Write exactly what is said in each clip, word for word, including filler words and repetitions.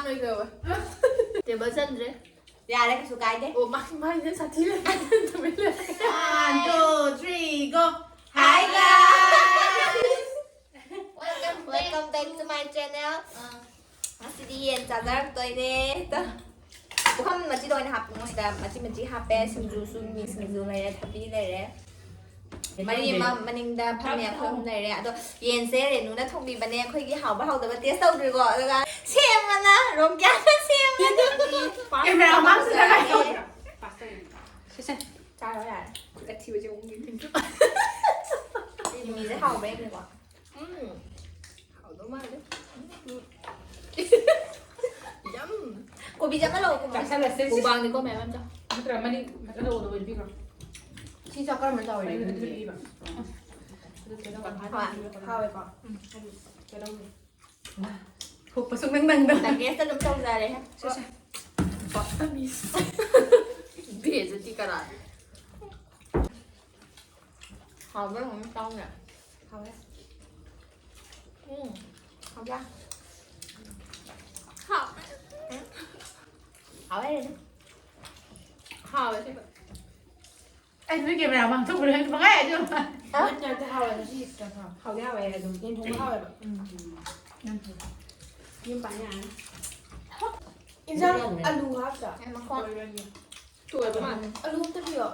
ꯅꯣꯏ ꯀꯩꯗꯧꯕ? ꯇꯦꯕꯜ ꯆꯟꯗ꯭ꯔꯦ꯫ ꯌꯥꯔꯦ, ꯀꯩꯁꯨ ꯀꯥꯏꯗꯦ꯫ ꯑꯣ, ꯃꯥ-, ꯃꯥꯏꯁꯦ ꯁꯥꯊꯤ ꯂꯩ꯫ One, two, three, go. Hi, guys. Welcome back to my channel. ꯉꯁꯤꯗꯤ ꯌꯦꯟ ꯆꯥꯖꯔꯛꯇꯣꯏꯅꯦ꯫ ꯄꯨꯈꯝ ꯃꯆꯤꯗ ꯑꯣꯏꯅ ꯍꯥꯞꯄ, ꯃꯣꯏꯗ ꯃꯆꯤ ꯃꯆꯤ ꯍꯥꯞꯄꯦ꯫ ꯁꯤꯡꯖꯨꯁꯨ, ꯃꯤꯃꯤ ꯁꯤꯡꯖꯨ ꯂꯩꯔꯦ, ꯊꯕꯤ ꯂꯩꯔꯦ꯫ ꯃꯔꯤ ꯑꯃ ꯃꯅꯤꯡꯗ ꯐꯝꯃꯦ, ꯑꯩꯈꯣꯏ ꯑꯍꯨꯝ ꯂꯩꯔꯦ꯫ ꯑꯗꯣ ꯌꯦꯟꯁꯦ ꯔꯦꯅꯨꯅ ꯊꯣꯡꯕꯤꯕꯅꯦ꯫ ꯑꯩꯈꯣꯏꯒꯤ ꯍꯥꯎꯕ ꯍꯥꯎꯗꯕ taste ꯇꯧꯗ꯭ꯔꯤꯀꯣ꯫ ꯑꯗꯨꯒ ꯁꯦꯝꯕꯅ ꯔꯣꯡꯀ꯭ꯌꯥꯅ ꯁꯦꯝꯕꯅꯦ꯫ Camera ꯃꯃꯥꯡꯁꯤꯗ ꯀꯩ ꯇꯧꯔꯤꯅꯣ? ꯁꯦ, ꯁꯦ꯫ ꯆꯥꯔꯣ ꯌꯥꯔꯦ꯫ ꯈꯨꯠ ꯑꯊꯤꯕꯁꯦ ꯑꯃꯨꯛ ꯌꯦꯡꯅꯤꯡꯗ꯭ꯔꯣ? ꯃꯤꯃꯤꯁꯦ ꯍꯥꯎꯕ꯭ꯔꯥ ꯌꯦꯡꯒꯦꯀꯣ꯫ ꯎꯝ꯫ ꯍꯥꯎꯗꯧ ꯃꯥꯜꯂꯦ꯫ ꯎꯝ꯫ ꯌꯝ꯫ ꯀꯣꯕꯤ ꯆꯪꯍꯜꯂꯛꯑꯣ, ꯀꯣꯕꯤ꯫ ꯆꯥꯁꯜꯂꯁꯦ꯫ ꯃꯨꯛꯕꯥꯡꯅꯤꯀꯣ, ꯃꯌꯥꯝ ꯃꯌꯥꯝ ꯆꯥꯎ꯫ ꯅꯠꯇ꯭ꯔ ꯃꯅꯤꯡ ꯃꯊꯛꯇ ꯎꯗꯕ ꯑꯣꯏꯅ ꯄꯤꯈ꯭ꯔꯣ꯫ ꯁꯤ ꯆꯥꯛ ꯀꯔꯝꯕ ꯆꯥꯎꯔꯤꯅꯣ? ꯑꯗꯨꯗꯤ ꯄꯤꯕ꯫ ꯑꯗꯨ ꯀꯩꯅꯣ ꯍꯣꯏ, ꯍꯥꯎꯋꯦꯀꯣ꯫ ꯎꯝ, ꯍꯥꯏꯗꯤ ꯀꯩꯅꯣ ꯍꯨꯛꯄ ꯁꯨꯡꯅꯪ ꯅꯪꯗꯕ꯫ ꯇꯪꯒꯦꯁꯇ ꯑꯗꯨꯝ ꯇꯧꯖꯔꯦꯍꯦ꯫ ꯁꯦ, ꯁꯦ꯫ ꯕꯦꯖꯇꯤ ꯀꯅꯥ? ꯍꯥꯎꯕ꯭ꯔꯥ ꯌꯦꯡꯉꯨꯅꯦ, ꯆꯥꯎꯅꯦ꯫ ꯍꯥꯎꯋꯦ꯫ ꯎꯝ꯫ ꯍꯥꯎꯕ꯭ꯔꯥ? ꯍꯥꯎ-, ꯍꯥꯎꯋꯦ꯫ ꯍꯥꯎꯋꯦ, ꯑꯁꯦꯡꯕ꯫ ꯑꯩ ꯅꯣꯏ camera ꯃꯥꯡꯊꯣꯛꯈ꯭ꯔꯦ, ꯅꯪ ꯄꯪꯍꯥꯏ ꯍꯥꯏꯖꯤꯜꯂꯣ꯫ ꯍꯥ? ꯅꯠꯇꯦ, ꯅꯠꯇꯦ, ꯍꯥꯎꯋꯦ, ꯉꯁꯤ ꯀꯩꯅꯣ ꯍꯥꯎꯋꯦ꯫ ꯍꯥꯎꯗꯤ ꯍꯥꯎꯋꯦ ꯑꯗꯨꯝ꯫ ꯌꯦꯟ ꯊꯣꯡꯕ ꯍꯥꯎꯋꯦꯕ꯫ ꯎꯝ꯫ ꯌꯨꯝ ꯄꯥꯟ ꯌꯥꯔꯅꯤ꯫ ꯏꯟꯖꯥꯡ ꯑꯂꯨ ꯍꯥꯞꯇ꯭ꯔꯥ? ꯑꯩ ꯃꯈꯣꯡ ꯇꯣꯏꯕ ꯃꯥꯜꯂꯦ꯫ ꯑꯂꯨ ꯑꯝꯇ ꯄꯤꯌꯣ꯫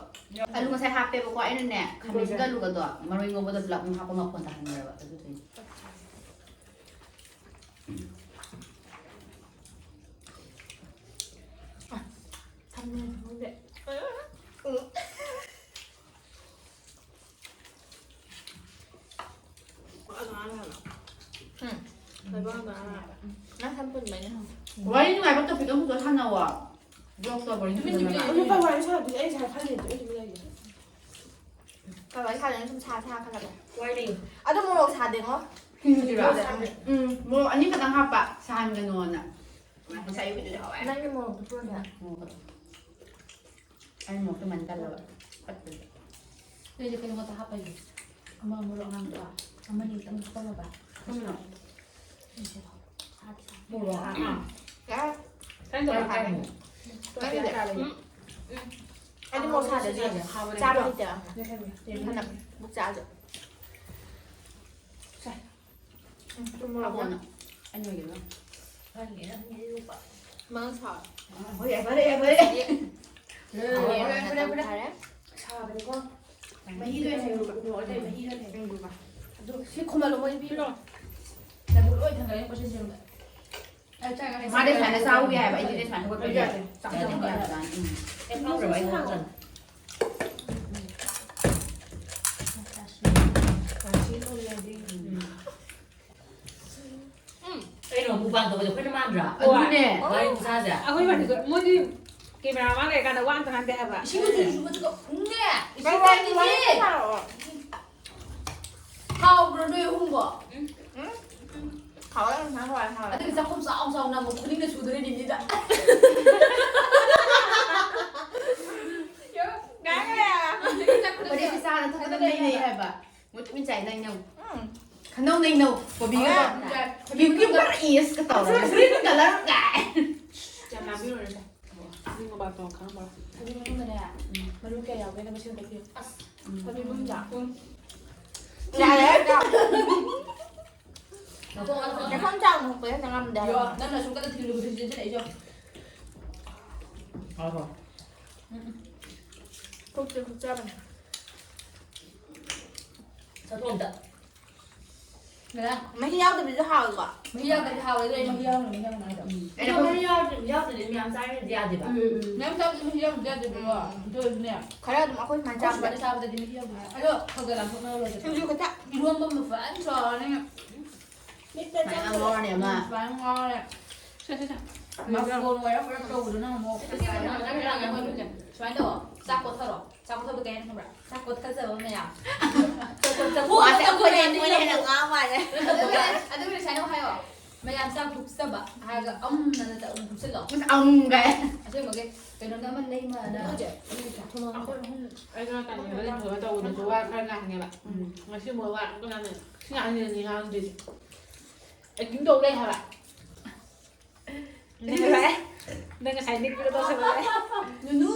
ꯑꯂꯨ ꯉꯁꯥꯏ ꯍꯥꯞꯄꯦꯕꯀꯣ, ꯑꯩꯅꯅꯦ, ꯈꯥꯃꯦꯟꯁꯤꯟꯒ ꯑꯂꯨꯒꯗꯣ ꯃꯔꯣꯏ ꯉꯧꯕꯗ ꯄꯨꯂꯞ ꯑꯗꯨꯝ ꯍꯥꯞꯄ ꯃꯐꯣꯟ ꯇꯥꯍꯟꯈ꯭ꯔꯦꯕ, ꯑꯗꯨꯗꯨꯏꯅꯦ꯫ ꯊꯝꯃꯦ, ꯊꯝꯃꯦ꯫ ꯎꯝ꯫ ꯅꯪ ꯁꯝ ꯄꯨꯟꯕꯩꯅꯦ ꯍꯪꯉꯣ꯫ ꯋꯥꯔꯤ ꯅꯨꯡꯉꯥꯏꯕ topic ꯑꯃ ꯄꯨꯊꯣꯛꯑ ꯁꯥꯟꯅꯧꯋꯣ꯫ Block ꯇꯧꯕ ꯋꯥꯔꯤ ꯇꯨꯃꯤꯟ ꯇꯨꯃꯤꯟ ꯅꯨꯡꯉꯥꯏꯕ꯫ ꯂꯩꯌꯨ꯫ ꯑꯗꯨ ꯀꯩ ꯋꯥꯔꯤ ꯁꯥꯟꯅꯗꯣꯏꯁꯦ? ꯑꯩ ꯉꯁꯥꯏ ꯈꯜꯂꯤꯅꯦ, ꯇꯨꯃꯤꯟ ꯇꯨꯃꯤꯟ ꯂꯩꯌꯨ꯫ ꯀꯩ ꯋꯥꯔꯤ ꯁꯥꯟꯅꯗꯣꯏꯅꯣ ꯁꯨꯝ ꯁꯥ ꯁꯥ ꯈꯜꯂꯒ꯫ ꯋꯥꯔꯤ꯫ ꯑꯗꯨ ꯃꯣꯔꯣꯛ ꯁꯥꯗꯦꯉꯣ꯫ ꯁꯤꯡꯖꯨꯔꯣ? ꯁꯤꯡꯖꯨꯗ꯫ ꯎꯝ, ꯃꯣꯔꯣꯛ ꯑꯅꯤ ꯈꯛꯇꯪ ꯍꯥꯞꯄ, ꯁꯥꯍꯟꯒꯅꯣꯅ꯫ ꯉꯁꯥꯏ ꯑꯌꯨꯛꯀꯤꯗꯨꯗꯤ ꯍꯥꯎꯋꯦ꯫ ꯅꯪꯒꯤ ꯃꯣꯔꯣꯛꯇꯣ ꯄꯨꯔꯛꯑꯣꯅꯦ꯫ ꯃꯣꯔꯣꯛ ꯈꯛꯇꯪ꯫ ꯑꯩ ꯃꯣꯔꯣꯛꯇꯣ ꯃꯅꯝ ꯀꯜꯂꯕ꯫ ꯐꯠꯇꯦ꯫ ꯅꯣꯏꯗꯤ ꯀꯩꯅꯣ ꯈꯛꯇ ꯍꯥꯞꯄꯒꯤ꯫ ꯑꯃ ꯃꯣꯔꯣꯛ ꯑꯉꯥꯡꯕꯗꯣ꯫ ꯑꯃꯅꯤ ꯈꯛꯇꯪ ꯍꯥꯞꯄꯝꯃꯕ꯫ ꯀꯔꯝꯕꯅꯣ? ꯁꯤꯁꯦ꯫ ꯃꯣꯔꯣꯛ ꯑꯉꯥꯡ꯫ ꯀꯩꯅꯣ ꯇꯧꯕ ꯍꯥꯏꯔꯦ꯫ ꯀꯩꯅꯣ ꯇꯧꯕ ꯍꯥꯏꯔꯦ꯫ ꯎꯝ, ꯎꯝ꯫ ꯑꯩꯗꯤ ꯃꯣꯔꯣꯛ ꯁꯥꯗ꯭ꯔꯗꯤ ꯍꯥꯎꯕꯅꯦ, ꯆꯥꯕ ꯍꯥꯎꯕꯅꯦ꯫ ꯍꯩꯇꯦ꯫ ꯍꯟꯗꯛ ꯕꯨꯛ ꯆꯥꯁꯦ꯫ ꯁꯦ꯫ ꯎꯝ, ꯇꯨꯝꯃꯨꯔꯣ꯫ ꯍꯥꯎꯕꯅꯦ꯫ ꯑꯩꯅ ꯑꯣꯏꯒꯦꯔꯣ? ꯃꯉꯥꯡ ꯁꯥꯎ꯫ ꯍꯣꯏ, ꯌꯥꯏ, ꯐꯔꯦ, ꯌꯥꯏ, ꯐꯔꯦ꯫ ꯌꯦ꯫ ꯐꯔꯦ, ꯐꯔꯦ, ꯐꯔꯦ, ꯐꯔꯦ꯫ ꯁꯥꯕꯅꯤꯀꯣ꯫ ꯃꯍꯤꯗꯣ ꯌꯥꯝ ꯍꯩꯔꯨꯕ, ꯎ ꯃꯣꯔꯣꯛ ꯑꯇꯩ ꯃꯍꯤꯗꯣ ꯌꯥꯝ ꯍꯩꯔꯨꯕ꯫ ꯎꯝ꯫ ꯑꯗꯨ ꯁꯤ ꯈꯨꯝꯍꯜꯂꯣ, ꯃꯣꯏ ꯄꯤꯔꯣ꯫ ꯅꯕꯨꯛ ꯂꯣꯏ ꯊꯟꯒꯠꯂꯦ ꯀꯣꯏꯆꯦꯟ ꯆꯦꯟꯕ꯫ ꯃꯥꯗꯤ ꯁꯨꯃꯥꯏꯅ ꯆꯥꯎ ꯌꯥꯏꯑꯕ, ꯑꯩꯗꯤ ꯁꯨꯃꯥꯏꯅ ꯍꯧꯒꯠꯄ ꯌꯥꯗꯦ꯫ ꯆꯥꯛ ꯆꯥꯅꯤꯡꯕ ꯌꯥꯗꯕꯅꯤ꯫ ꯎꯝ꯫ ꯑꯦ, ꯐꯥꯎꯗ꯭ꯔꯕ ꯑꯩ ꯍꯧꯒꯠꯇ꯭ꯔꯕꯅꯤ꯫ ꯎꯝ꯫ ꯀꯩꯅꯣ, mukbang ꯇꯧꯕꯗꯣ ꯑꯩꯈꯣꯏꯅ ꯃꯥꯟꯗ꯭ꯔꯥ? ꯍꯣꯏ꯫ ꯑꯗꯨꯅꯦ꯫ ꯋꯥꯔꯤ ꯈꯨꯁꯥꯁꯦ꯫ ꯑꯩꯈꯣꯏ ꯃꯅꯤꯄꯨꯔ, ꯃꯣꯏꯗꯤ camera ꯃꯥꯡ ꯂꯩꯔꯀꯥꯟꯗ ꯋꯥ ꯑꯝꯇ ꯉꯥꯡꯗꯦ ꯍꯥꯏꯕ꯫ ꯏꯁꯤꯡ ꯃꯆꯨ ꯁꯨꯕꯗꯨꯒ ꯎꯝꯅꯦ꯫ ꯏꯁꯤꯡ ꯀꯩꯅꯣ, ꯂꯥꯛꯏꯅꯦ꯫ ꯋꯥꯔꯤ ꯁꯥꯔꯛꯑꯣ꯫ ꯍꯥꯎꯕ꯭ꯔꯣ ꯅꯣꯏ ꯑꯍꯨꯝꯕꯣ? ꯎꯝ꯫ ꯎꯝ꯫ ꯍꯥꯎꯋꯦ, ꯉꯁꯥꯏ ꯍꯋꯥꯏ ꯍꯥꯎꯋꯦ꯫ ꯑꯗꯨꯒꯤ ꯆꯥꯛꯈꯨꯝ ꯆꯥꯎ ꯆꯥꯎꯅ ꯑꯃꯨꯛ ꯈꯨꯅꯤꯡꯅ ꯁꯨꯗꯣꯔꯤꯅꯤ ꯃꯤꯗ꯫ ꯉꯥꯡꯉꯦ꯫ ꯍꯣꯔꯦꯟ ꯆꯥꯅ ꯊꯛꯅꯕ ꯂꯩꯅꯩ ꯍꯥꯏꯕ꯫ ꯃꯣꯏ ꯇꯨꯃꯤꯟ ꯆꯥꯏ, ꯅꯪ ꯌꯦꯡꯉꯨ꯫ ꯎꯝ꯫ ꯈꯟꯅꯧ ꯅꯩꯅꯧ, ꯀꯣꯕꯤꯒ ꯍꯣꯏ꯫ ꯇꯧꯔꯒ꯫ Cucumber is ꯀ ꯇꯧꯔꯒ, green colour ꯀꯥꯏ꯫ ꯌꯥꯝ ꯂꯥꯝꯕꯤꯔꯨꯔꯁꯦ꯫ ꯃꯤ ꯃꯣꯕꯥꯏꯜ ꯇꯧ ꯈꯪꯕ꯭ꯔꯥ? ꯊꯕꯤ ꯃꯅꯨꯡꯗꯅꯦ, ꯎꯝ꯫ ꯃꯔꯨ ꯀꯌꯥ ꯌꯥꯎꯒꯦꯅ ꯃꯁꯤꯡ ꯇꯥꯛꯄꯤꯌꯨ꯫ ꯑꯁ꯫ ꯎꯝ꯫ ꯊꯕꯤ ꯃꯅꯨꯡꯗ꯫ ꯎꯝ꯫ ꯌꯥꯔꯦ, ꯌꯥꯔꯦ꯫ ꯅꯈꯣꯡ ꯆꯥꯎꯅ ꯍꯨꯛꯄ ꯍꯦꯟꯅ ꯉꯝꯗꯦ ꯍꯥꯏꯕ꯫ ꯌꯣ, ꯅꯪꯅ ꯁꯨꯝ ꯀꯟꯅ ꯊꯤꯜꯂꯨꯕꯗ ꯁꯤꯗ ꯂꯩꯖꯣ꯫ ꯍꯣꯏ, ꯍꯣꯏ꯫ ꯎꯝ, ꯎꯝ꯫ ꯍꯨꯛꯇꯦ, ꯍꯨꯛꯆꯕꯅꯦ꯫ ꯆꯠꯊꯣꯛ ꯑꯝꯇ꯫ ꯃꯦꯗꯥꯝ꯫ ꯃꯍꯤ ꯌꯥꯎꯗꯕꯤꯁꯨ ꯍꯥꯎꯋꯤꯀꯣ? ꯃꯍꯤ ꯌꯥꯎꯗ꯭ꯔꯗꯤ ꯍꯥꯎꯔꯣꯏ, ꯑꯗꯨ ꯑꯩ ꯃꯍꯤ ꯌꯥꯎꯅꯕ ꯃꯍꯤ ꯌꯥꯎꯅꯕ ꯍꯥꯏꯗꯣ꯫ ꯎꯝ꯫ ꯑꯩꯅ ꯃꯍꯤ ꯌꯥꯎꯗ꯭ꯔꯗꯤ, ꯌꯥꯎꯗ꯭ꯔꯗꯤ ꯃꯌꯥꯝ ꯆꯥꯔꯗꯤ ꯌꯥꯗꯦꯕ꯫ ꯎꯝ, ꯎꯝ꯫ ꯃꯌꯥꯝ ꯆꯥꯕꯗꯤ ꯃꯍꯤ ꯌꯥꯎꯗ꯭ꯔꯗꯤ ꯌꯥꯗꯦꯕꯀꯣ꯫ ꯎꯝ꯫ ꯑꯗꯨ ꯑꯣꯏꯔꯁꯨꯅꯦ꯫ ꯈꯔ ꯑꯗꯨꯝ ꯑꯩꯈꯣꯏ ꯁꯨꯃꯥꯏꯅ ꯑꯩꯈꯣꯏ ꯆꯥꯕꯗ꯫ ꯁꯨꯃꯥꯏꯅ ꯆꯥꯕꯗꯗꯤ ꯃꯍꯤ ꯌꯥꯎꯗ꯭ꯔꯦ꯫ ꯑꯗꯣ ꯈꯔ ꯈꯔ ꯂꯥꯡꯊꯣꯛꯅꯔ ꯂꯣꯏꯔꯦ꯫ ꯁꯤꯡꯖꯨ ꯈꯛꯇ꯫ ꯏꯔꯣꯝꯕ ꯑꯃ ꯐꯖꯅ ꯆꯥꯔꯅꯤ꯫ ꯃꯤꯠꯇ ꯁꯨꯃꯥꯏꯅ ꯆꯪꯗ꯭ꯔꯦ꯫ ꯉꯥꯎꯔꯅꯤ ꯑꯃ꯫ ꯎꯝ, ꯁꯨꯃꯥꯏꯅ ꯉꯥꯎꯔꯦ꯫ ꯁꯦ, ꯁꯦ, ꯁꯦ꯫ ꯃꯐꯣꯟ ꯑꯣꯏꯔꯞ ꯑꯣꯏꯔꯞ ꯇꯧꯕꯗꯨꯅ ꯑꯃꯨꯛ꯫ ꯁꯨꯃꯥꯏꯅ ꯇꯧꯑꯣ꯫ ꯆꯥꯛ ꯀꯣꯠꯊꯔꯣ꯫ ꯆꯥꯛ ꯀꯣꯠꯊꯕ ꯀꯩ ꯍꯥꯏꯅꯣ ꯈꯪꯕ꯭ꯔꯥ? ꯆꯥꯛ ꯀꯣꯠꯊꯖꯕ ꯃꯌꯥꯝ꯫ ꯆꯥꯛ ꯀꯣꯠ-, ꯆꯥꯛ ꯀꯣꯠ-, ꯋꯥꯁꯦ ꯆꯥꯛ ꯀꯣꯠ-, ꯑꯩꯈꯣꯏꯅ ꯃꯣꯏꯅ ꯍꯦꯟꯅ ꯉꯥꯡ ꯃꯥꯜꯂꯦ꯫ ꯑꯗꯨꯒ, ꯑꯗꯨꯒ ꯁꯨꯃꯥꯏꯅ ꯑꯃꯨꯛ ꯍꯥꯏꯌꯣ꯫ ꯃꯌꯥꯝ ꯆꯥꯛ ꯊꯨꯞꯆꯕ ꯍꯥꯏꯔꯒ ꯑꯝ ꯅ ꯅꯠꯇꯦ, ꯑꯃꯨꯛ ꯊꯨꯞꯆꯜꯂꯣ꯫ ꯑꯁ, ꯑꯝ ꯀꯥꯏ꯫ ꯑꯁꯦꯡꯕꯒꯤ ꯀꯩꯅꯣꯗ ꯑꯃ ꯂꯩꯃꯅ꯫ ꯑꯩꯈꯣꯏꯁꯦ, ꯑꯩꯈꯣꯏ ꯑꯍꯨꯝ, ꯑꯩꯒ ꯀꯩꯅꯣꯗ ꯂꯩꯊꯣꯛꯑꯒ ꯇꯧꯕꯗꯁꯨ ꯋꯥ ꯈꯔ ꯉꯥꯡꯉꯦꯕ꯫ ꯎꯝ꯫ ꯉꯁꯤ ꯃꯣꯏ ꯋꯥ ꯑꯝꯇ ꯉꯥꯡꯅꯗꯦ꯫ ꯁꯤ ꯉꯥꯡꯅꯤꯡꯉꯗꯤ ꯉꯥꯡꯗ꯭ꯔꯤꯁꯦ꯫ Acting ꯇꯧ ꯂꯩ ꯍꯥꯏꯕ꯫ ꯅꯪ ꯉꯁꯥꯏ, ꯅꯪ ꯉꯁꯥꯏ ꯅꯤꯛꯄꯗꯣ ꯇꯧꯁꯜꯂꯛꯑꯦ꯫ ꯅꯨꯅꯨ꯫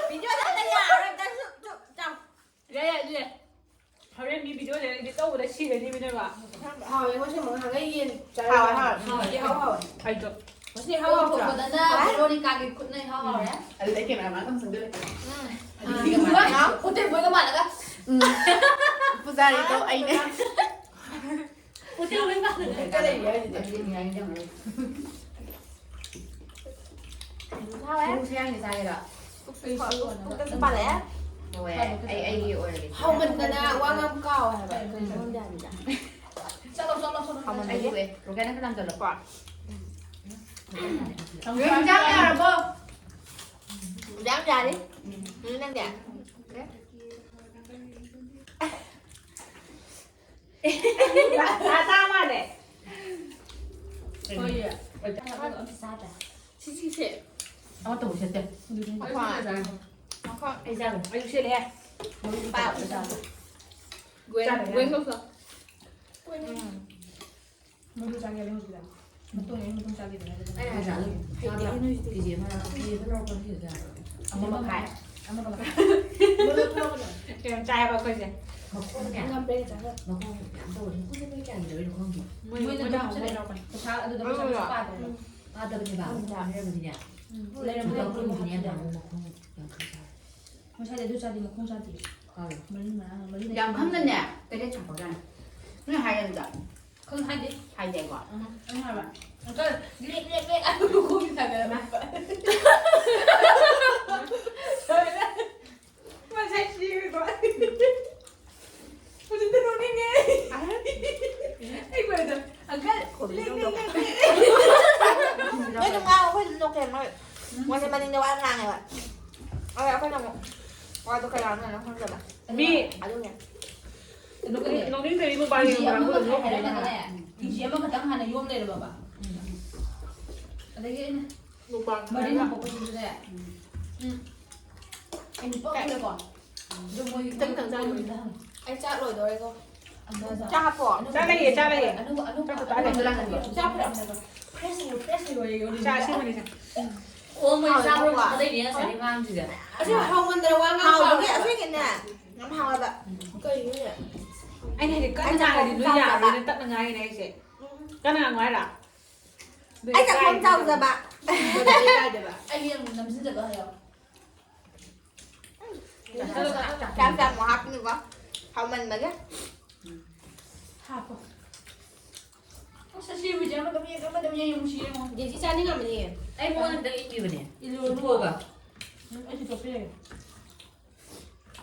ꯚꯤꯗꯤꯑꯣꯗ ꯑꯝꯇ ꯌꯥꯔꯔꯣꯏ, ꯑꯝꯇ ꯆꯨꯞ, ꯆꯨꯞ, ꯆꯥꯎ꯫ ꯌꯥꯏ, ꯌꯥꯏ, ꯑꯗꯨ ꯌꯥꯏ꯫ ꯍꯣꯔꯦꯟ ꯃꯤ ꯚꯤꯗꯤꯑꯣꯗ ꯏꯗꯤꯠ ꯇꯧꯕꯗ ꯁꯤꯔꯅꯤ ꯃꯤ ꯅꯣꯏꯕ꯫ ꯍꯥꯎꯋꯦ, ꯉꯁꯤ ꯃꯉꯥ ꯍꯥꯏꯒ ꯌꯦꯟ ꯆꯥꯔꯦ꯫ ꯍꯥꯎꯋꯦ, ꯍꯥꯎꯋꯦ꯫ ꯍꯥꯎꯋꯦ, ꯏꯍꯥꯎ ꯍꯥꯎꯋꯦ꯫ ꯑꯩꯗꯣ꯫ ꯉꯁꯤ ꯏꯍꯥꯎ ꯍꯥꯎꯇ꯭ꯔꯥ? ꯊꯣꯡꯕꯗꯅ ꯍꯥꯎꯋꯦ꯫ ꯚꯦꯔꯣꯅꯤꯀꯥꯒꯤ ꯈꯨꯠꯅ ꯏꯍꯥꯎ ꯍꯥꯎꯔꯦ꯫ ꯑꯗꯨꯗꯩ ꯀꯦꯃꯦꯔꯥ ꯃꯥꯟ ꯑꯗꯨꯝ ꯆꯪꯁꯤꯜꯂꯦ꯫ ꯎꯝ꯫ ꯑꯗꯨꯗꯤ ꯀꯃꯥꯏꯅ? ꯍꯣꯇꯦꯜ ꯕꯣꯏꯒ ꯃꯥꯟꯅꯒ꯫ ꯎꯝ꯫ ꯄꯨꯖꯥꯔꯤꯗꯣ ꯑꯩꯅꯦ꯫ ꯍꯣꯇꯦꯜ ꯕꯣꯏ ꯃꯥꯟꯅꯒ꯫ ꯍꯦꯛꯇ ꯂꯩꯔꯤ ꯍꯥꯏꯁꯤꯗꯤ꯫ ꯍꯥꯎꯋꯦ꯫ ꯁꯔꯨ ꯁꯌꯥꯡꯁꯦ ꯆꯥꯒꯦꯔꯣ? ꯄꯨꯛꯇꯁꯨ ꯄꯥꯜꯂꯛꯑꯦ꯫ ꯍꯣꯏ, ꯑꯩ, ꯑꯩꯒꯤ ꯑꯣꯏꯔꯒꯦ꯫ ꯍꯥꯎꯃꯟꯗꯅ ꯋꯥ ꯉꯥꯡ ꯀꯥꯎꯋꯦ ꯍꯥꯏꯕ꯫ ꯀꯩꯅꯣ ꯈꯪꯗꯦ ꯍꯥꯏꯕꯅꯤꯗ꯫ ꯆꯠꯂꯣ, ꯆꯠꯂꯣ, ꯆꯠꯂꯣ꯫ ꯍꯥꯎꯃꯟꯕꯒꯤ꯫ ꯑꯩꯒꯤ ꯑꯣꯏ꯫ ꯔꯣꯀꯦꯠꯅ ꯀꯅꯥꯝ ꯆꯠꯂꯣ? ꯀꯣ꯫ ꯌꯦꯟꯖꯥꯡ ꯌꯥꯔꯕꯣ? ꯌꯦꯟꯖꯥꯡ ꯌꯥꯔꯦ꯫ ꯎꯝ, ꯅꯪꯗꯤ? ꯇꯥ ꯃꯥꯜꯂꯦ꯫ ꯍꯣꯏ꯫ ꯁꯤꯁꯤꯁꯦ꯫ ꯑꯃ ꯇꯧꯕ ꯁꯦꯠꯇꯦ꯫ ꯃꯈꯣꯡ꯫ ꯃꯈꯣꯡ꯫ ꯑꯩ ꯆꯥꯒ꯭ꯔꯦ꯫ ꯑꯩꯁꯨ ꯁꯦꯠꯂꯦꯍꯦ꯫ ꯃꯔꯨ ꯄꯥꯏ ꯑꯝꯇ ꯆꯥꯒꯦ꯫ ꯒ꯭ꯋꯦꯟ, ꯆꯥꯒ꯭ꯔꯦ꯫ ꯒ꯭ꯋꯦꯟ ꯀꯧꯊꯣꯛ꯫ ꯎꯝ꯫ ꯃꯔꯨ ꯆꯥꯒꯦ ꯍꯥꯏꯕ ꯍꯧꯖꯤꯛꯀꯤꯗꯣ꯫ ꯃꯇꯣꯡ ꯌꯥꯎꯔ ꯃꯇꯣꯡ ꯆꯥꯒꯦ ꯍꯥꯏꯕ꯫ ꯑꯩꯅ ꯍꯥꯏꯗ꯭ꯔꯥ? ꯍꯩꯇꯦ ꯆꯥꯕ꯭ꯔꯥ? ꯅꯣꯏꯁꯤꯗꯤ꯫ ꯀꯦꯖꯤ ꯑꯃ, ꯀꯦꯖꯤ ꯑꯃ ꯂꯧꯔꯛꯄ ꯅꯠꯇꯦ ꯆꯥꯕ꯭ꯔꯥ? ꯑꯃ ꯃꯈꯥꯏ꯫ ꯑꯃꯒ ꯃꯈꯥꯏ꯫ ꯃꯔꯨ ꯂꯧꯊꯣꯛꯑꯒꯅꯦ꯫ ꯀꯩꯅꯣ ꯆꯥꯏ ꯍꯥꯏꯕ ꯑꯩꯈꯣꯏꯁꯦ꯫ ꯃꯈꯣꯡꯅꯦ꯫ ꯉꯝꯕ꯭ꯔꯦ ꯆꯥꯕ꯫ ꯃꯈꯣꯡ ꯌꯥꯝ ꯇꯧꯕꯅꯤ꯫ ꯃꯈꯣꯡꯁꯦ ꯃꯣꯏ ꯀꯌꯥꯒꯤ ꯂꯧꯔꯤꯅꯣ ꯈꯪꯗꯦ꯫ ꯃꯣꯏ ꯃꯣꯏꯅ ꯃꯣꯏꯅ ꯑꯗꯨꯝ ꯍꯥꯎꯕ ꯍꯥꯞꯆꯜꯂꯦ꯫ ꯂꯧꯔꯛꯄꯅꯦ꯫ ꯄꯩꯁꯥ ꯑꯗꯨꯗ ꯄꯩꯁꯥ ꯑꯗꯨꯒ ꯄꯥꯗ꯭ꯔꯦꯕ꯫ ꯎꯝ꯫ ꯄꯥꯗꯕꯅꯦꯕ꯫ ꯎꯝ꯫ ꯂꯩꯔꯝꯕꯗ ꯂꯨꯄꯥ ꯀꯨꯟꯒꯤꯅꯦ ꯌꯥꯝ ꯇꯥꯡꯕ ꯃꯈꯣꯡ ꯌꯥꯡꯈꯩ ꯆꯥꯔꯦ꯫ ꯉꯁꯥꯏꯗꯤ ꯑꯗꯨ ꯆꯥꯗꯤ ꯃꯈꯣꯡ ꯆꯥꯗꯦ꯫ ꯀꯥꯏꯗ? ꯃꯔꯤ ꯃꯔꯥꯡ ꯃꯔꯤ ꯌꯥꯝ ꯂꯩꯇꯦ꯫ ꯈꯪꯗꯅꯦ꯫ ꯇꯔꯦꯠ ꯁꯥꯡꯕ ꯖꯥꯠꯅꯤ꯫ ꯅꯣꯏ ꯍꯥꯏꯔꯦ ꯑꯗꯨꯗ? ꯈꯪ ꯍꯥꯏꯗꯦ꯫ ꯍꯥꯏꯗꯦꯀꯣ? ꯎꯝ꯫ ꯑꯩꯅ ꯍꯥꯏꯕ꯫ ꯑꯪꯀꯜ, ꯂꯦꯛ, ꯂꯦꯛ, ꯂꯦꯛ, ꯑꯗꯨ ꯃꯈꯣꯡꯒꯤ ꯊꯥꯡꯒꯠꯂ ꯂꯥꯛꯄ꯫ ꯉꯁꯥꯏ ꯁꯤꯔꯦꯀꯣ꯫ ꯍꯧꯖꯤꯛꯇ ꯅꯣꯛꯅꯤꯡꯉꯦ꯫ ꯑꯩ ꯀꯣꯏꯔꯦ꯫ ꯑꯪꯀꯜ, ꯂꯦꯛ, ꯂꯦꯛ, ꯂꯦꯛ, ꯂꯦꯛ꯫ ꯅꯣꯏ ꯑꯗꯨꯝ ꯉꯥꯡꯉꯣ, ꯑꯩꯈꯣꯏ ꯑꯗꯨꯝ ꯅꯣꯛꯀꯦ꯫ ꯃꯣꯏ ꯃꯅꯤꯡꯗ ꯋꯥ ꯉꯥꯡꯉꯦꯕ꯫ ꯑꯗ ꯑꯩꯈꯣꯏꯅ ꯑꯃꯨꯛ ꯋꯥꯗꯣ ꯀꯌꯥꯅꯣ ꯈꯪꯗꯕ꯫ ꯃꯤ ꯑꯗꯨꯅꯦ꯫ ꯅꯣꯛꯅꯤꯡ-, ꯅꯣꯛꯅꯤꯡꯗꯕꯤ ꯃꯨꯛꯕꯥꯡ ꯌꯦꯡꯕ ꯀꯥꯡꯕꯨꯗꯣ ꯅꯣꯛꯇꯦ꯫ ꯀꯦ ꯖꯤ ꯑꯃꯈꯛꯇꯪ ꯍꯥꯟꯅ ꯌꯣꯝ ꯂꯩꯔꯝꯃꯕ꯫ ꯑꯗꯒꯤ ꯑꯩꯅ ꯃꯨꯛꯕꯥꯡ ꯃꯔꯤꯟ ꯍꯥꯏꯔꯒ꯫ ꯍꯥꯄꯛꯄꯗꯨꯁꯨꯅꯦ꯫ ꯎꯝ꯫ ꯑꯩ ꯅꯨꯄꯥ ꯎꯔꯦꯀꯣ꯫ ꯑꯗꯨ ꯃꯣꯏ ꯈꯤꯇꯪ ꯈꯤꯇꯪ ꯆꯥꯔꯨꯕꯅꯤꯗ꯫ ꯃꯣꯏ ꯍꯪꯉꯦ꯫ ꯑꯩ ꯆꯥꯛ ꯂꯣꯏꯗꯣꯔꯦꯀꯣ꯫ ꯆꯥ ꯍꯥꯞꯄꯣ꯫ ꯆꯥ ꯂꯩꯌꯦ, ꯆꯥ ꯂꯩꯌꯦ꯫ ꯑꯅꯧꯕ, ꯑꯅꯧꯕ, ꯆꯥ ꯈꯛꯇ ꯑꯅꯧꯕ ꯂꯩꯌꯦ꯫ ꯂꯥꯛꯍꯟꯒꯦ꯫ ꯆꯥ ꯐꯔꯦ, ꯑꯃꯨꯛꯇꯪ꯫ Fresh ꯑꯣꯏꯌꯣ, fresh ꯑꯣꯏꯌꯣ, ꯌꯣꯜꯂꯤ꯫ ꯆꯥ ꯑꯁꯦꯡꯕꯅꯤ, ꯆꯥ꯫ ꯑꯣ, ꯃꯣꯏ ꯍꯥꯎꯋꯦ, ꯆꯥꯕ꯭ꯔꯣ? ꯍꯥꯎꯋꯦ꯫ ꯊꯥꯗꯩꯅꯦ ꯉꯁꯥꯏꯗꯩ ꯉꯥꯡꯗ꯭ꯔꯤꯁꯦ꯫ ꯑꯁꯦꯡꯕ ꯍꯥꯎꯃꯟꯗꯅ ꯋꯥ ꯉꯥꯡ ꯍꯥꯎꯕꯒꯤ ꯉꯝꯗ꯭ꯔꯦ꯫ ꯑꯁꯦꯡꯒꯤꯅꯦ꯫ ꯌꯥꯝ ꯍꯥꯎꯋꯦꯕ꯫ ꯀꯩꯅꯣꯅꯦ? ꯑꯩꯅ ꯍꯥꯏꯗꯤ ꯀꯟꯅ ꯑꯩ ꯆꯥꯛꯈꯨꯝ ꯉꯥꯡꯉꯗꯤ ꯅꯣꯏ ꯆꯥꯎꯗꯕ꯫ ꯌꯥꯔꯣꯏꯅ ꯇꯞꯅ ꯉꯥꯡꯉꯤꯅꯦ ꯑꯩꯁꯦ꯫ ꯎꯝ꯫ ꯀꯟꯅ ꯉꯥꯡꯉꯣ ꯍꯥꯏꯔꯣ? ꯑꯩ ꯆꯥꯛꯈꯨꯝ ꯆꯥꯎꯗꯕ꯫ ꯑꯩ ꯌꯥꯝ ꯅꯝꯁꯤꯟꯖꯕ ꯍꯥꯏꯌꯣ꯫ ꯆꯥꯛ ꯆꯥꯃꯨꯛ ꯍꯥꯞꯄꯤꯅꯤꯀꯣ꯫ ꯍꯥꯎꯃꯟꯕꯒꯤ꯫ ꯍꯥꯞꯄꯣ꯫ ꯑꯁ, ꯑꯁꯤ ꯍꯨꯏꯁꯦ ꯑꯃꯗ ꯑꯃꯨꯛ ꯌꯦꯡ, ꯑꯃꯗ ꯑꯃꯨꯛ ꯌꯦꯡ, ꯌꯥꯝ ꯅꯨꯡꯁꯤꯌꯦ ꯌꯦꯡꯉꯣ꯫ ꯖꯦꯖꯤ ꯆꯥꯅꯤꯡꯉꯝꯃꯅꯤ꯫ ꯑꯩ ꯃꯉꯣꯟꯗ ꯑꯝꯇ ꯏꯟꯕꯤꯕꯅꯦ꯫ ꯏꯜꯂꯣ, ꯏꯜꯂꯣ꯫ ꯏꯟꯊꯣꯛꯑꯒ꯫ ꯎꯝ, ꯑꯩꯁꯨ ꯇꯣꯛꯄꯤꯔꯒꯦ꯫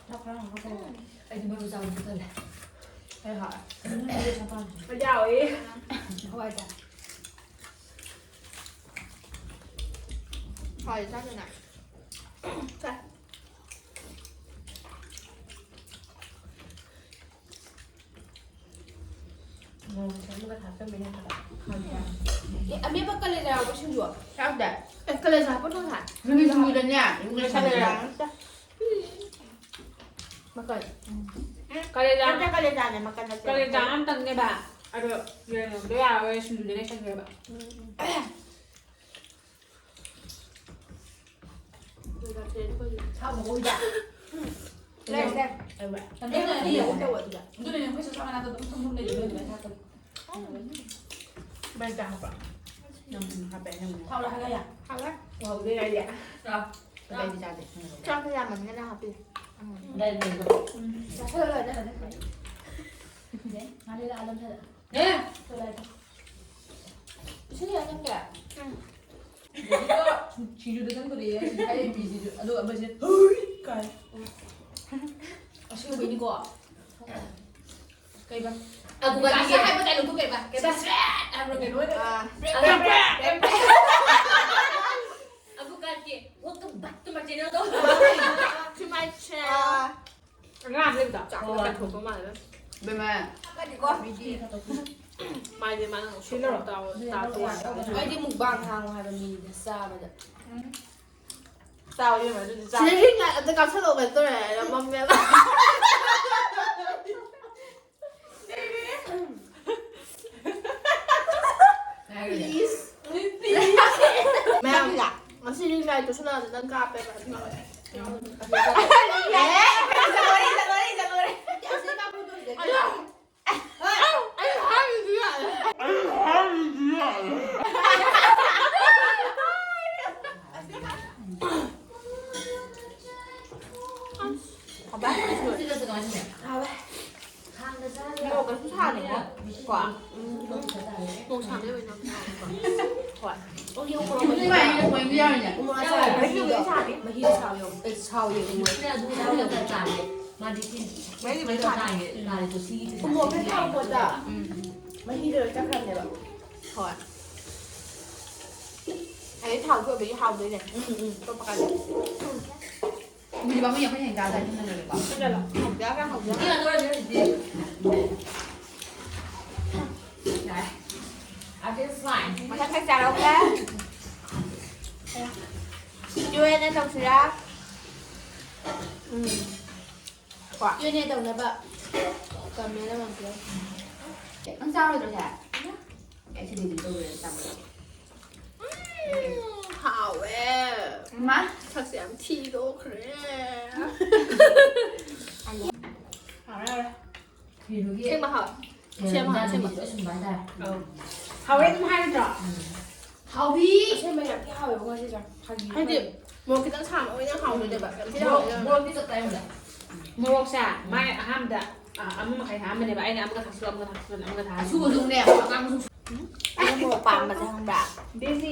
ꯆꯥꯛ ꯈꯔ ꯍꯥꯞꯄꯣ꯫ ꯑꯩꯗꯤ ꯃꯔꯨ ꯆꯥꯕꯗꯤ ꯇꯜꯂꯦ꯫ ꯑꯩ ꯍꯥꯎꯋꯦ꯫ ꯎꯝ, ꯑꯩ ꯆꯥꯛ ꯄꯥꯝꯗꯦ꯫ ꯍꯣꯏ, ꯌꯥꯎꯋꯦ꯫ ꯍꯋꯥꯏ ꯆꯥꯏ꯫ ꯍꯋꯥꯏ ꯆꯥꯗꯅ꯫ ꯆꯥꯏ꯫ ꯃꯣꯔꯣꯛ ꯑꯃꯒ ꯊꯥꯛꯆꯟꯕꯩꯅꯦ ꯍꯥꯏꯕ꯫ ꯍꯥꯎꯇ꯭ꯔꯥ? ꯑꯦ, ꯑꯃꯦꯠꯄ ꯀꯂꯦꯖꯥ ꯌꯥꯎꯕ꯭ꯔꯣ ꯁꯤꯡꯖꯨ? ꯌꯥꯎꯗꯦ꯫ ꯑꯦ, ꯀꯂꯦꯖꯥ ꯍꯥꯄ ꯊꯣꯡ ꯊꯥꯏ? ꯅꯪꯒꯤ ꯁꯤꯡꯖꯨꯗꯅꯦ, ꯌꯦꯔꯨꯝ ꯀꯂꯦꯖꯥ ꯂꯩꯁꯜꯂꯦ꯫ ꯅꯠꯇꯦ꯫ ꯃꯀꯟ꯫ ꯎꯝ꯫ ꯀꯂꯦꯖꯥ꯫ ꯅꯠꯇꯦ, ꯀꯂꯦꯖꯥꯅꯦ, ꯃꯀꯟ ꯅꯠꯇꯦ꯫ ꯀꯂꯦꯖꯥ ꯑꯃꯇꯪꯅꯦꯕ꯫ ꯑꯗꯣ ꯌꯦꯔꯨꯝꯗꯣ ꯌꯥꯔꯔꯣꯏ, ꯁꯤꯡꯖꯨꯗ ꯂꯩꯁꯟꯈ꯭ꯔꯦꯕ꯫ ꯎꯝ, ꯎꯝ꯫ ꯊꯥꯎ ꯃꯈꯣꯏꯗ꯫ ꯂꯩ, ꯂꯩ꯫ ꯑꯗꯨꯅ ꯑꯩ ꯌꯥꯎꯕ ꯇꯧ ꯑꯗꯨꯗ꯫ ꯑꯗꯨꯅꯅꯦ ꯑꯩꯈꯣꯏ ꯆꯥꯛ ꯆꯥ ꯃꯅꯥꯛꯇ ꯑꯗꯨꯝ ꯐꯝꯐꯝ ꯂꯩꯕꯗꯣ ꯑꯗꯨꯃꯥꯏꯅ ꯊꯥꯛꯄꯅꯦ꯫ ꯃꯩꯗ ꯍꯥꯞꯄ꯫ ꯅꯪ ꯍꯥꯞꯄꯦ, ꯅꯪ꯫ ꯊꯥꯎ ꯂꯥꯛꯍꯜꯂꯦ ꯌꯥ꯫ ꯍꯥꯎꯋꯦ꯫ ꯎꯍꯧꯗꯦ ꯌꯥꯏꯌꯦ꯫ ꯆꯥꯎ꯫ ꯑꯇꯩꯗꯤ ꯆꯥꯗꯦ꯫ ꯆꯥꯛꯇꯣ ꯌꯥꯝꯃꯟꯒꯅ ꯍꯥꯞꯄꯤ꯫ ꯎꯝ꯫ ꯑꯗꯥꯏꯗ ꯂꯩꯕꯗꯣ꯫ ꯎꯝ꯫ ꯆꯥꯁꯜꯂꯣ ꯂꯣꯏꯔꯦ꯫ ꯉꯥꯔꯤ ꯂꯥꯛꯑ ꯂꯝꯊꯗ꯫ ꯑꯦ! ꯏꯁꯤꯡ ꯌꯥꯝ ꯊꯛꯀꯦ? ꯎꯝ꯫ ꯁꯤꯡꯖꯨꯗ ꯆꯪꯗꯣꯔꯦ, ꯑꯩ ꯅꯨꯄꯤꯁꯤꯁꯨ꯫ ꯑꯗꯨꯒ ꯑꯃꯁꯦ, "ꯍꯨꯏ!" ꯀꯥꯏ꯫ ꯑꯁꯦꯡꯕꯩꯅꯤꯀꯣ? ꯀꯩꯕ? ꯑꯕꯨꯒꯥꯗꯤꯒꯤ ꯀꯥꯁꯥ ꯍꯥꯏꯕ dialogue ꯇꯣ ꯀꯩꯕ? ꯀꯩꯕ? ꯁ꯭ꯔꯦꯠ ꯍꯥꯏꯕ꯭ꯔꯣ ꯀꯩꯅꯣ? ꯑꯥ꯫ Prem, Prem, Prem, Prem. ꯑꯕꯨꯒꯥꯗꯤ, welcome back to my channel ꯇꯧ꯫ To my channel꯫ ꯑꯥ꯫ ꯑꯉꯥꯡ ꯂꯩꯕꯗꯣ? ꯆꯥꯛ ꯍꯣꯏ꯫ ꯀꯠꯊꯣꯛꯄ ꯃꯥꯜꯂꯦ꯫ ꯕꯦꯝꯃ꯫ ꯀꯗꯤꯀꯣ? ꯃꯥꯏꯗꯤ ꯃꯥꯅ ꯁꯤ ꯂꯧꯔꯣ? ꯇꯥꯎ-, ꯇꯥꯎ-, ꯇꯥꯎ-, ꯇꯥꯎ-, ꯑꯩꯗꯤ mukbang ꯍꯥꯡꯉꯣ ꯍꯥꯏꯕ ꯃꯤꯗ ꯆꯥꯕꯗ꯫ ꯎꯝ꯫ ꯆꯥꯎ ꯏꯕꯦꯝꯃ, ꯑꯗꯨꯗꯤ ꯆꯥꯎ꯫ ꯁꯤꯗ ꯍꯤꯡ ꯉꯥꯏ ꯑꯝꯇ ꯀꯥꯞꯁꯜꯂꯛꯑꯣ, ꯀꯩꯅꯣ ꯇꯧꯔꯦ ꯍꯥꯏꯔ ꯃꯝꯃꯦꯕ꯫ ꯑꯗꯨꯁꯨ ꯅꯪ ꯀꯥꯞꯄꯦꯕ ꯑꯗꯨ ꯉꯥꯎꯔꯦ꯫ ꯃꯣꯔꯣꯛꯀꯁꯨ ꯁꯥꯗꯦꯀꯣ꯫ ꯀꯣ? ꯃꯣꯔꯣꯛ ꯁꯥꯕꯩ ꯑꯣꯏꯅ ꯍꯣꯏ꯫ ꯃꯍꯤꯗꯣ ꯁꯥꯕꯤ꯫ ꯃꯍꯤꯗꯣ ꯁꯥꯕꯤ꯫ ꯑꯦ, ꯁꯥꯎꯋꯦ꯫ ꯃꯍꯤꯗꯣ ꯁꯥꯕꯤ꯫ ꯎꯃꯣꯔꯣꯛ ꯈꯔ ꯊꯥꯛꯄꯗ ꯃꯍꯤꯗꯣ ꯂꯣꯏ ꯆꯠꯈ꯭ꯔꯕꯅꯦꯕ꯫ ꯍꯣꯏ꯫ ꯑꯗꯩ ꯊꯥꯎꯁꯨ ꯑꯣꯏꯕꯒꯤ ꯍꯥꯎꯗꯣꯏꯅꯦ꯫ ꯎꯝ, ꯎꯝ꯫ ꯑꯇꯣꯞꯄ ꯀꯥꯟꯗ꯫ ꯃꯤꯗꯤ ꯄꯥꯝꯃꯨꯏ, ꯑꯩꯈꯣꯏꯅ ꯍꯦꯟꯅ ꯆꯥꯗ꯭ꯔꯗꯤ ꯅꯪꯅ ꯂꯣꯏꯀꯣ꯫ ꯅꯠꯇ꯭ꯔꯒ ꯍꯥꯎꯗ ꯌꯥꯒ ꯍꯥꯎꯗ ꯌꯥꯒ꯫ ꯌꯥꯔꯦ꯫ ꯃꯊꯪ ꯈꯔ ꯆꯥꯔꯛꯎꯀꯣ꯫ ꯀ꯭ꯌꯨ ꯑꯦꯟ ꯑꯦ ꯇꯧꯁꯤꯔꯥ? ꯎꯝ꯫ ꯀꯣ? ꯀ꯭ꯌꯨ ꯑꯦꯟ ꯑꯦ ꯇꯧꯅꯕ ꯀꯃꯦꯟ ꯑꯃ ꯄꯤꯌꯨ꯫ ꯅꯪ ꯆꯥꯔꯣꯏꯗ꯭ꯔꯣ ꯁꯦ? ꯑꯩ ꯁꯤꯗꯤ ꯑꯗꯨꯝ ꯇꯧꯔꯦ, ꯆꯥꯕ꯫ ꯎꯝ, ꯍꯥꯎꯋꯦ꯫ ꯃꯥ? ꯁꯛꯁꯦ ꯌꯥꯝ ꯊꯤꯗꯣꯛꯈ꯭ꯔꯦ꯫ ꯍꯥꯎꯔꯦ, ꯍꯥꯎꯔꯦ꯫ ꯐꯤꯔꯨꯒꯤ ꯑꯁꯦꯡꯕ ꯍꯥꯎꯋꯦ꯫ ꯁꯦꯝ ꯍꯥꯎꯋꯦ, ꯑꯁꯦꯡꯕ꯫ ꯂꯣꯏ ꯁꯨꯝꯕ ꯍꯥꯏꯇꯥꯔꯦ꯫ ꯑꯧ꯫ ꯍꯥꯎꯋꯦ ꯑꯗꯨꯝ ꯍꯥꯏꯔꯗ꯭ꯔꯣ? ꯎꯝ꯫ ꯍꯥꯎꯕꯤ! ꯑꯁꯦꯡꯕ ꯌꯥꯝ ꯊꯤ ꯍꯥꯎꯋꯦꯕ ꯉꯁꯤꯁꯦ꯫ ꯐꯥꯒꯤ ꯍꯥꯏꯗꯤ, ꯅꯠꯇꯦ꯫ ꯃꯣꯔꯣꯛ ꯈꯤꯇꯪ ꯁꯥꯕ ꯑꯣꯏꯅ ꯍꯥꯎꯕꯅꯦꯕ꯫ ꯌꯥꯝ ꯊꯤ ꯃꯣꯔꯣꯛ, ꯍꯥꯎꯋꯦ꯫ ꯃꯣꯔꯣꯛꯇꯤ ꯆꯞ ꯆꯥꯏ ꯌꯦꯡꯉꯨꯗ꯫ ꯃꯣꯔꯣꯛꯁꯦ, ꯃꯥꯏ ꯑꯍꯥꯟꯕꯗ, ꯑ, ꯑꯃ ꯃꯈꯥꯏ ꯊꯥꯛꯑꯝꯕꯅꯦꯕ꯫ ꯑꯩꯅ ꯑꯃꯒ ꯊꯥꯛꯆꯤꯜꯂꯣ, ꯑꯃꯒ ꯊꯥꯛꯆꯤꯜꯂꯣ, ꯑꯃꯒ ꯊꯥꯛꯆꯤꯜꯂꯣ꯫ ꯑꯁꯨꯕꯗꯨꯅꯦ, ꯑꯉꯥꯡꯕꯁꯨ꯫ ꯑꯩꯅ ꯃꯣꯔꯣꯛ ꯄꯥꯝꯕꯁꯦ ꯈꯪꯕ꯭ꯔꯥ? ꯗꯦꯖꯤ꯫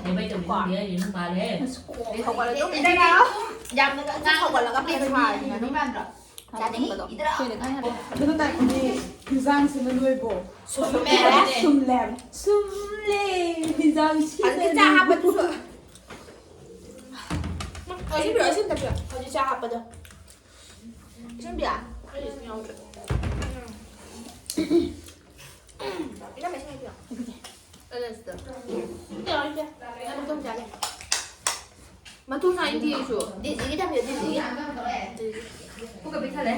ꯅꯦ, ꯕꯥꯏ, ꯇꯧꯕꯤ ꯈꯪꯗꯦ, ꯑꯩ ꯌꯦꯡꯉꯨ ꯃꯥꯜꯂꯦ꯫ ꯁꯧꯒꯠꯂꯒ ꯏꯗꯅ ꯌꯥꯝꯅ ꯁꯧꯒꯠꯂꯒ ꯄꯦꯠ ꯊꯥꯔꯗꯅ꯫ ꯆꯥꯅꯤꯡꯕꯗꯣ꯫ ꯑꯗꯨ ꯉꯥꯏꯈꯣꯅꯦ, ꯍꯤꯟꯖꯥꯡꯁꯤꯅ ꯅꯣꯏꯕꯣ꯫ ꯁꯨꯝꯃꯦ꯫ ꯁꯨꯝꯂꯦ꯫ ꯁꯨꯝꯂꯦ꯫ ꯍꯤꯟꯖꯥꯡ ꯁꯤꯅ ꯍꯧꯖꯤꯛꯀꯤ ꯆꯥ ꯅꯣꯏꯕꯣ꯫ ꯍꯥꯞꯄꯗꯨꯁꯨ꯫ ꯑꯁꯤ ꯄꯤꯔꯛꯑꯣ, ꯑꯁꯤ ꯑꯝꯇ ꯄꯤꯔꯛꯑꯣ꯫ ꯍꯧꯖꯤꯛ ꯆꯥ ꯍꯥꯞꯄꯗꯣ꯫ ꯏꯁꯤꯡ ꯄꯤꯔꯛꯑꯣ꯫ ꯑꯩ ꯏꯁꯤꯡ ꯌꯥꯎꯗ꯭ꯔꯦ꯫ ꯏꯅꯝꯃ, ꯏꯁꯤꯡ ꯄꯤꯔꯛꯑꯣ꯫ ꯑꯗꯨꯅ ꯁꯤꯗ꯫ India, India. ꯅꯪ ꯃꯇꯨꯡ ꯆꯥꯒꯦ꯫ ꯃꯇꯨꯡ ꯆꯥꯅꯤꯡꯗꯦ ꯑꯩꯁꯨ꯫ ꯗꯤꯖꯤꯒꯤ ꯊꯝꯕꯤꯌꯨ, ꯗꯤꯖꯤꯒꯤ꯫ ꯄꯨꯛꯀ ꯄꯤꯛ ꯊꯜꯂꯦ꯫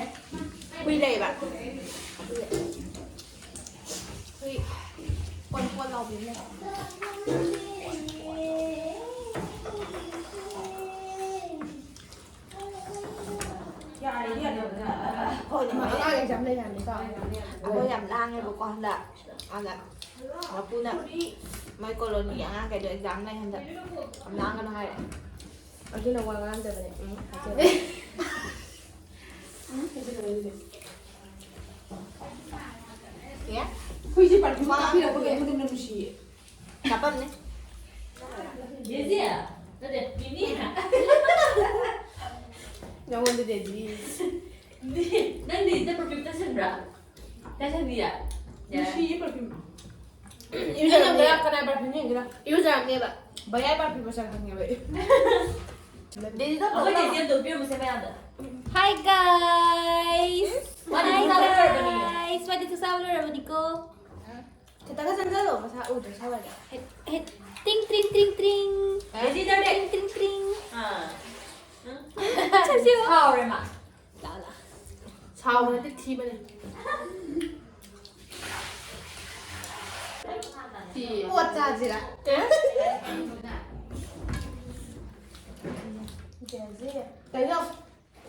ꯍꯨꯏ ꯂꯩꯌꯦꯕ꯫ ꯍꯨꯏ꯫ ꯀꯣꯟ ꯀꯣꯟ ꯂꯥꯎꯕꯤ ꯑꯃ ꯂꯩ꯫ ꯑꯩꯈꯣꯏ ꯌꯥꯝ ꯂꯥꯡꯉꯦꯕꯀꯣ ꯍꯟꯗꯛ꯫ ꯑꯗ ꯃꯄꯨꯅ ꯃꯣꯏ ꯀꯣꯂꯣꯅꯤꯒꯤ ꯑꯉꯥꯡꯈꯩꯗꯣ ꯑꯦꯛꯖꯥꯝ ꯂꯩ ꯍꯟꯗꯛ, ꯌꯥꯝ ꯂꯥꯡꯒꯅꯨ ꯍꯥꯏꯔꯛꯑꯦ꯫ ꯑꯗꯨꯅ ꯋꯥ ꯉꯥꯡꯗꯕꯅꯦ꯫ ꯎꯝ, ꯍꯥꯏꯖꯕ꯫ ꯎꯝ, ꯍꯥꯏꯖꯕ ꯑꯗꯨꯗꯤ꯫ ꯑꯦ? ꯑꯩꯈꯣꯏꯁꯦ ꯄꯔꯐ꯭ꯌꯨꯝ ꯀꯥꯞꯄꯤꯔꯛꯄꯒꯤ ꯑꯩꯉꯣꯟꯗ ꯅꯨꯡꯁꯤꯌꯦ꯫ ꯀꯥꯞꯄꯝꯅꯤ꯫ ꯗꯦꯖꯤ? ꯅꯠꯇꯦ, ꯃꯤꯃꯤ꯫ ꯅꯉꯣꯟꯗ ꯗꯦꯖꯤ꯫ ꯅꯪꯗꯤ ꯁꯤꯗ ꯄꯔꯐ꯭ꯌꯨꯝ ꯇꯩꯁꯟꯕ꯭ꯔꯥ? ꯇꯩꯁꯟꯗꯤꯌꯦ? ꯅꯨꯡꯁꯤꯌꯦ ꯄꯔꯐ꯭ꯌꯨꯝ꯫ ꯏꯔꯨꯖꯔꯝꯅꯦ꯫ ꯀꯅꯥ ꯄꯔꯐ꯭ꯌꯨꯝ ꯌꯦꯡꯒꯦꯔꯥ? ꯏꯔꯨꯖꯔꯝꯅꯦꯕ꯫ ꯚꯌꯥ ꯄꯔꯐ꯭ꯌꯨꯝ ꯃꯁꯛ ꯈꯪꯉꯦꯕ ꯑꯩ꯫ ꯗꯦꯖꯤꯗ ꯑꯩꯈꯣꯏ ꯄꯣꯛꯄ꯫ ꯗꯦꯖꯤ ꯑꯝꯇ ꯎꯠꯄꯤꯔꯝꯃꯨꯁꯦ ꯃꯌꯥꯝꯗ꯫ Hi guys! ꯃꯥꯗꯤ Hi ꯆꯥꯛ ꯆꯥꯕ ꯂꯣꯏꯔꯕꯅꯤꯅꯦ꯫ Guys! ꯃꯥꯗꯤ ꯆꯥꯛ ꯆꯥꯕ ꯂꯣꯏꯔꯕꯅꯤꯀꯣ꯫ ꯈꯤꯇꯪꯒ ꯆꯪꯁꯜꯂꯣ, ꯃꯁꯥ ꯎꯗ꯭ꯔꯦ ꯁ꯭ꯋꯥꯏꯗ꯫ ꯍꯦꯠ, ꯍꯦꯠ, ꯇ꯭ꯔꯤꯡ, ꯇ꯭ꯔꯤꯡ, ꯇ꯭ꯔꯤꯡ, ꯇ꯭ꯔꯤꯡ꯫ ꯗꯦꯖꯤ ꯇꯔꯦꯠ꯫ ꯇ꯭ꯔꯤꯡ, ꯇ꯭ꯔꯤꯡ, ꯇ꯭ꯔꯤꯡ꯫ ꯑꯥ꯫ ꯎꯝ? ꯁꯤꯕꯨ꯫ ꯁꯥꯎꯔꯦ ꯃꯥ꯫ ꯂꯥꯛꯑꯣ, ꯂꯥꯛꯑꯣ꯫ ꯁꯥꯎꯕ ꯅꯠꯇꯦ, ꯊꯤꯕꯅꯦ꯫ ꯊꯤ꯫ ꯑꯣꯠ ꯆꯥꯁꯤꯔꯥ? ꯗꯦꯖꯤ꯫ ꯀꯩꯅꯣ?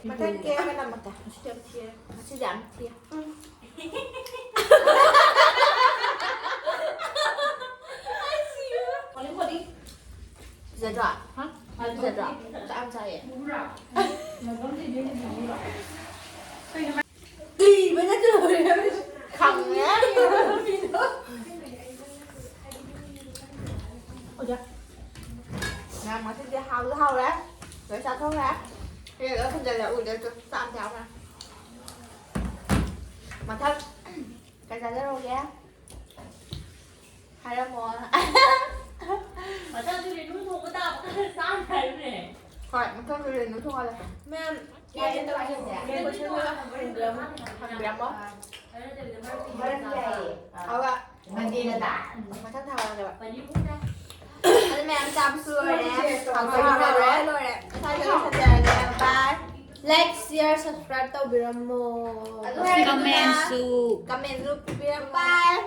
ꯃꯊꯪ ꯀꯦꯛ ꯑꯃ ꯅꯝꯃꯛꯀꯦ꯫ ꯉꯁꯤꯗꯤ ꯌꯥꯝ ꯊꯤꯔꯦ꯫ ꯉꯁꯤꯗꯤ ꯌꯥꯝ ꯊꯤꯔꯦ꯫ ꯎꯝ꯫ ꯐꯖꯗ꯭ꯔꯣ? ꯍꯥ? ꯐꯖꯗ꯭ꯔꯣ? ꯆꯥꯛ ꯌꯥꯝ ꯆꯥꯏꯌꯦ꯫ ꯀꯨꯏꯕꯅ ꯂꯣꯏꯔꯦ꯫ ꯈꯪꯉꯦ꯫ ꯑꯣꯖꯥ꯫ ꯃꯌꯥꯝ ꯉꯁꯤꯗꯤ ꯍꯥꯎꯁꯨ ꯍꯥꯎꯔꯦ꯫ ꯂꯣꯏ ꯆꯥꯊꯣꯛꯈ꯭ꯔꯦ꯫ ꯄ꯭ꯂꯦꯠ ꯂꯣꯏ ꯍꯨꯟꯖꯜꯂꯦ, ꯎꯗ꯭ꯔꯁꯨ ꯆꯥꯛ ꯑꯝꯇ ꯌꯥꯎꯈ꯭ꯔꯦ꯫ ꯃꯊꯪ ꯀꯩ ꯆꯥꯖꯔꯧꯒꯦ? ꯍꯥꯏꯔꯝꯃꯣ꯫ ꯃꯊꯪꯁꯨ ꯔꯦꯅꯨ ꯊꯣꯡꯕ ꯇꯥꯕ ꯀꯥꯟꯗ ꯆꯥꯅꯤ ꯍꯥꯏꯕꯅꯦ꯫ ꯍꯣꯏ, ꯃꯊꯪꯁꯨ ꯔꯦꯅꯨ ꯊꯣꯡꯍꯜꯂꯛꯀꯦ꯫ ꯃꯌꯥꯝ, ꯀꯦꯛ ꯇꯧꯔꯤꯁꯦ꯫ ꯀꯣꯏꯁꯟꯗꯨ ꯍꯪꯕꯤꯔꯝꯃꯣ꯫ ꯍꯪꯕꯤꯔꯝꯃꯣ꯫ ꯃꯔꯝ ꯌꯥꯏꯌꯦ꯫ ꯑꯗꯨꯒ ꯃꯟꯗꯦ ꯅꯠꯇ꯭ꯔꯥ? ꯃꯊꯪ ꯊꯥ ꯋꯥꯠꯂꯦꯕ꯫ ꯑꯗꯨ ꯃꯌꯥꯝ ꯆꯥꯕꯁꯨ ꯂꯣꯏꯔꯦ꯫ ꯍꯥꯎꯁꯨ ꯍꯥꯎꯔꯦ꯫ ꯂꯣꯏꯔꯦ꯫ ꯁ꯭ꯋꯥꯏꯗ ꯂꯣꯏꯁꯟꯖꯔꯒꯦ꯫ Bye꯫ Like, share, subscribe ꯇꯧꯕꯤꯔꯝꯃꯣ꯫ ꯑꯗꯨ ꯍꯥꯏꯔꯒ ꯀꯃꯦꯟꯁꯨ꯫ ꯀꯃꯦꯟꯁꯨ ꯄꯤꯕꯤꯔꯝꯃꯣ꯫ Bye꯫